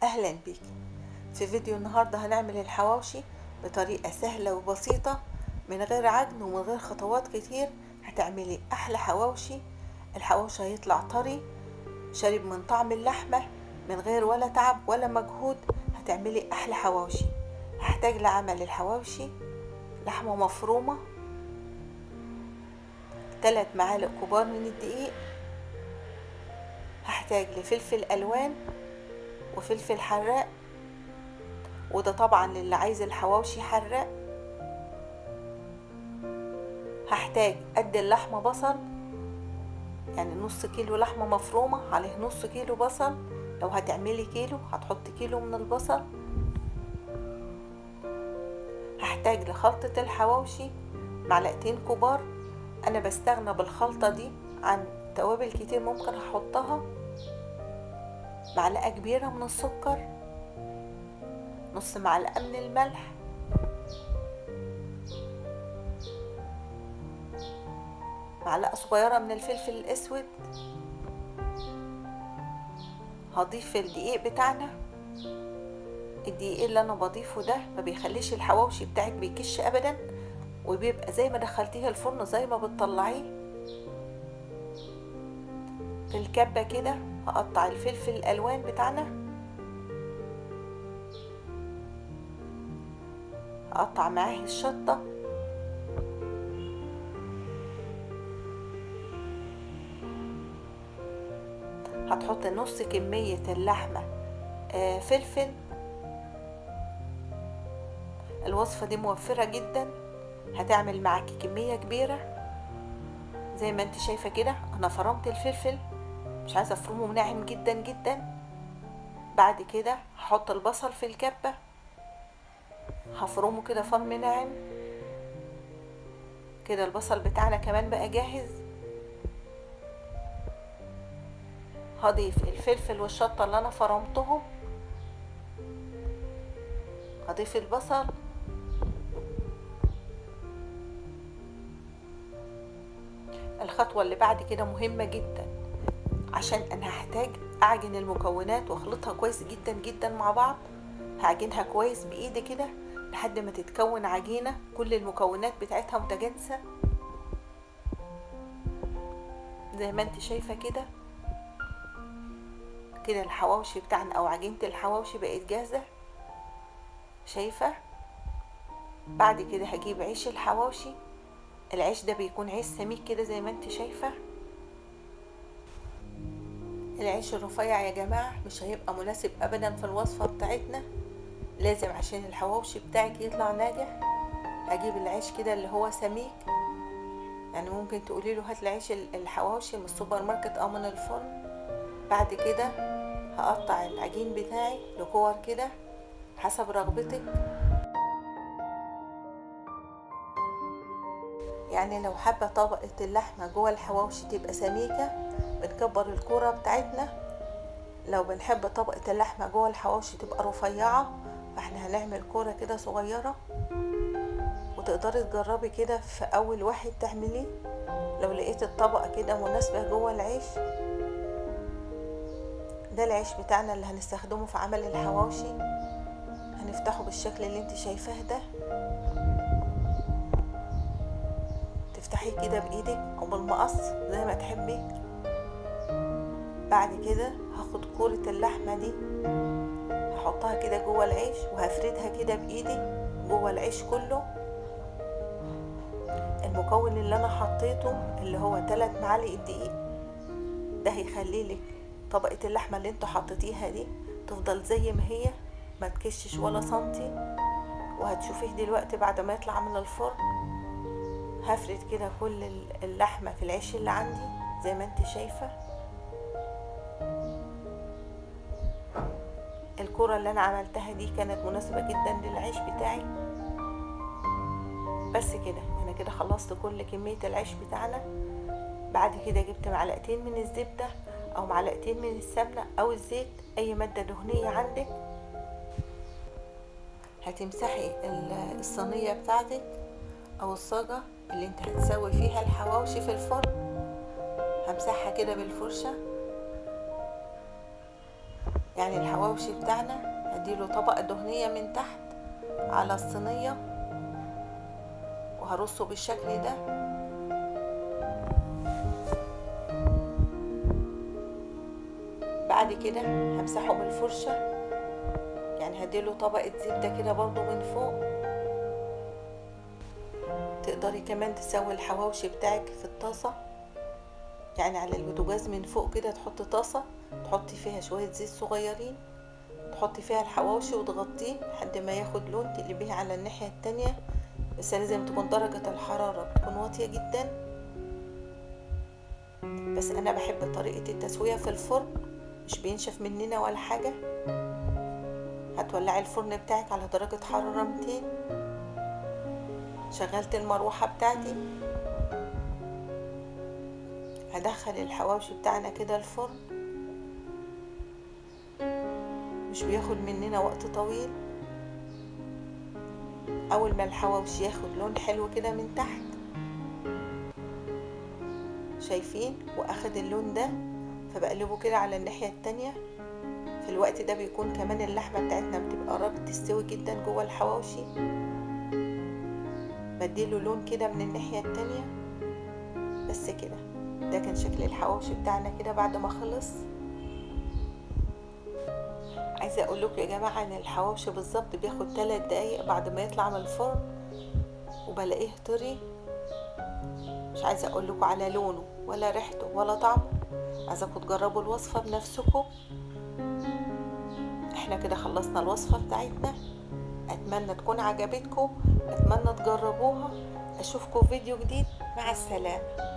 اهلا بيك. في فيديو النهاردة هنعمل الحواوشي بطريقة سهلة وبسيطة من غير عجن ومن غير خطوات كتير. هتعملي احلى حواوشي. الحواوشي هيطلع طري شارب من طعم اللحمة من غير ولا تعب ولا مجهود. هتعملي احلى حواوشي. هحتاج لعمل الحواوشي لحمة مفرومة، 3 معالق كبار من الدقيق، هحتاج لفلفل الوان وفلفل حراق، وده طبعا للي عايز الحواوشي حراق. هحتاج قد اللحمة بصل، يعني نص كيلو لحمة مفرومة عليه نص كيلو بصل. لو هتعملي كيلو هتحطي كيلو من البصل. هحتاج لخلطة الحواوشي معلقتين كبار. انا بستغنى بالخلطة دي عن توابل كتير ممكن احطها. معلقة كبيرة من السكر، نص معلقة من الملح، معلقة صغيرة من الفلفل الاسود. هضيف الدقيق بتاعنا. الدقيق اللي انا بضيفه ده ما بيخليش الحواوشي بتاعك بيكش ابدا، وبيبقى زي ما دخلتيه الفرن زي ما بتطلعيه. في الكبة كده هقطع الفلفل الالوان بتاعنا، هقطع معاه الشطة، هتحط نص كمية اللحمة فلفل. الوصفة دي موفرة جدا، هتعمل معاكي كمية كبيرة. زي ما انت شايفة كده انا فرمت الفلفل، مش عايزة افرمه ناعم جدا جدا. بعد كده هحط البصل في الكبة، هفرمه كده فرم ناعم كده. البصل بتاعنا كمان بقى جاهز. هضيف الفلفل والشطة اللي انا فرمتهم، هضيف البصل، الخطوة اللي بعد كده مهمة جدا، عشان انا هحتاج اعجن المكونات واخلطها كويس جدا جدا مع بعض. هعجنها كويس بايدي كده لحد ما تتكون عجينة كل المكونات بتاعتها متجانسة زي ما انت شايفة كده. كده الحواوشي بتاعنا او عجينة الحواوشي بقت جاهزة، شايفة؟ بعد كده هجيب عيش الحواوشي. العيش ده بيكون عيش سميك كده زي ما انت شايفة. العيش الرفيع يا جماعة مش هيبقى مناسب ابدا في الوصفة بتاعتنا، لازم عشان الحواوشي بتاعك يطلع ناجح هجيب العيش كده اللي هو سميك. يعني ممكن تقولي له هات العيش الحواوشي من السوبر ماركت او من الفرن. بعد كده هقطع العجين بتاعي لكور كده حسب رغبتك. يعني لو حابة طبقة اللحمة جوه الحواوشي تبقى سميكة بنكبر الكورة بتاعتنا، لو بنحب طبقة اللحمة جوه الحواوشي تبقى رفيعة فاحنا هنعمل كورة كده صغيرة. وتقدري تجربي كده في اول واحد تعمليه، لو لقيت الطبقة كده مناسبة جوه العيش. ده العيش بتاعنا اللي هنستخدمه في عمل الحواوشي، هنفتحه بالشكل اللي انت شايفاه ده. تفتحيه كده بايدك او بالمقص زي ما تحبي. بعد كده هاخد كورة اللحمة دي هحطها كده جوه العيش، وهفردها كده بايدي جوه العيش كله. المكون اللي انا حطيته اللي هو 3 معالق دقيق ده هيخلي لك طبقة اللحمة اللي انتوا حطيتيها دي تفضل زي ما هي، ما تكشش ولا سنتي. وهتشوفيه دلوقتي بعد ما يطلع من الفرن. هفرد كده كل اللحمة في العيش اللي عندي زي ما انت شايفة. الكرة اللي انا عملتها دي كانت مناسبة جدا للعيش بتاعي. بس كده انا كده خلصت كل كمية العيش بتاعنا. بعد كده جبت معلقتين من الزبدة او معلقتين من السمنة او الزيت، اي مادة دهنية عندك. هتمسحي الصينية بتاعتك او الصاجة اللي انت هتسوي فيها الحواوشي في الفرن. همسحها كده بالفرشة. يعني الحواوشي بتاعنا هديله طبقة دهنية من تحت على الصينية، وهرصه بالشكل ده. بعد كده همسحه بالفرشة، يعني هديله طبقة زبدة كده برضو من فوق. تقدري كمان تسوي الحواوشي بتاعك في الطاسة، يعني على البوتاجاز من فوق كده تحطي طاسة، تحطي فيها شوية زيت صغيرين، تحطي فيها الحواوشي وتغطيه لحد ما ياخد لون، تقلبيه على الناحية التانية. بس لازم تكون درجة الحرارة بتكون واطية جدا. بس انا بحب طريقة التسوية في الفرن، مش بينشف مننا ولا حاجة. هتولعي الفرن بتاعك على درجة حرارة 200. شغلت المروحة بتاعتي، هدخل الحواوشي بتاعنا كده الفرن، مش بياخد مننا وقت طويل. اول ما الحواوشي ياخد لون حلو كده من تحت، شايفين، واخد اللون ده، فبقلبه كده على الناحية التانية. في الوقت ده بيكون كمان اللحمة بتاعتنا بتبقى قربت تستوي جدا جوه الحواوشي، بديله لون كده من الناحية التانية. بس كده ده كان شكل الحواوشي بتاعنا كده بعد ما خلص. عايزة اقول لكم يا جماعة ان الحواوشي بالظبط بياخد 3 دقايق بعد ما يطلع من الفرن، وبلاقيه طري. مش عايزة اقول لكم على لونه ولا ريحته ولا طعمه، عايزاكم تجربوا الوصفة بنفسكم. احنا كده خلصنا الوصفة بتاعتنا، اتمنى تكون عجبتكم، اتمنى تجربوها. اشوفكم في فيديو جديد، مع السلامة.